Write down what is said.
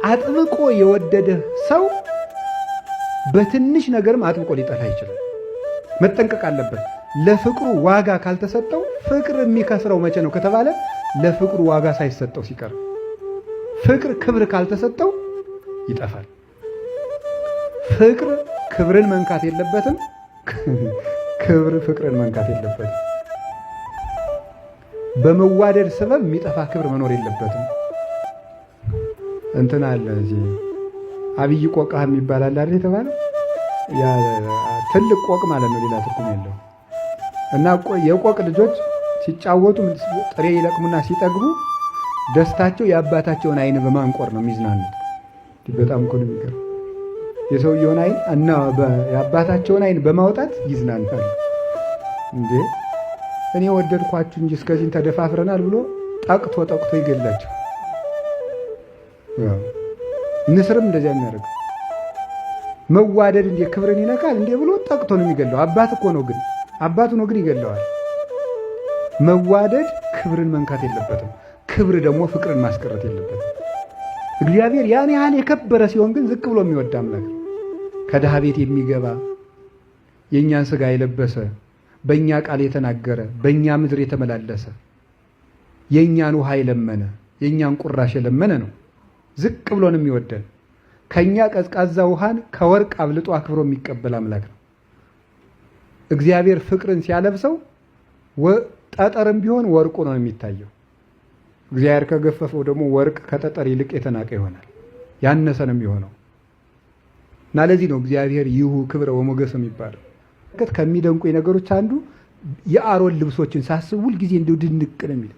አጥብቆ የወደደህ ሰው በትንሽ ነገርም አጥብቆ ሊጠላ ይችላል። መጠንቀቅ አለበት። ለፍቅሩ ዋጋ ካልተሰጠው ፍቅር የሚከስረው መቼ ነው ከተባለ ለፍቅሩ ዋጋ ሳይሰጠው ሲቀር፣ ፍቅር ክብር ካልተሰጠው ይጠፋል። ፍቅር ክብርን መንካት የለበትም። ክብር ፍቅርን መንካት የለበትም። በመዋደድ ሰበብ የሚጠፋ ክብር መኖር የለበትም። እንትን አለ እዚህ አብይ ቆቃ የሚባል አለ አይደል የተባለ ያ ትልቅ ቆቅ ማለት ነው። ሌላ ትርጉም የለውም። እና የቆቅ ልጆች ሲጫወቱ ጥሬ ይለቅሙና ሲጠግቡ ደስታቸው የአባታቸውን ዓይን በማንቆር ነው የሚዝናኑት። በጣም እኮ ነው የሚገርም። የሰውየውን ዓይን እና የአባታቸውን ዓይን በማውጣት ይዝናናሉ። እንዴ እኔ ወደድኳችሁ እንጂ እስከዚህን ተደፋፍረናል ብሎ ጠቅቶ ጠቅቶ ይገላቸው። ንስርም እንደዚያ የሚያደርገው መዋደድ እንዴ ክብርን ይነካል እንዴ ብሎ ጠቅቶ ነው የሚገለው። አባት እኮ ነው ግን አባቱ ነው ግን ይገለዋል። መዋደድ ክብርን መንካት የለበትም። ክብር ደግሞ ፍቅርን ማስቀረት የለበትም። እግዚአብሔር ያን ያህል የከበረ ሲሆን ግን ዝቅ ብሎ የሚወድ አምላክ ነው። ከድሃ ቤት የሚገባ፣ የእኛን ስጋ የለበሰ፣ በእኛ ቃል የተናገረ፣ በእኛ ምድር የተመላለሰ፣ የእኛን ውሃ የለመነ፣ የእኛን ቁራሽ የለመነ ነው። ዝቅ ብሎ ነው የሚወደን። ከእኛ ቀዝቃዛ ውሃን ከወርቅ አብልጦ አክብሮ የሚቀበል አምላክ ነው። እግዚአብሔር ፍቅርን ሲያለብሰው ጠጠርም ቢሆን ወርቁ ነው የሚታየው። እግዚአብሔር ከገፈፈው ደግሞ ወርቅ ከጠጠር ይልቅ የተናቀ ይሆናል፣ ያነሰ ነው የሚሆነው። እና ለዚህ ነው እግዚአብሔር ይሁ ክብረ ወሞገስ የሚባለው። ከሚደንቁኝ ነገሮች አንዱ የአሮን ልብሶችን ሳስብ ሁልጊዜ እንዲሁ ድንቅ ነው የሚል።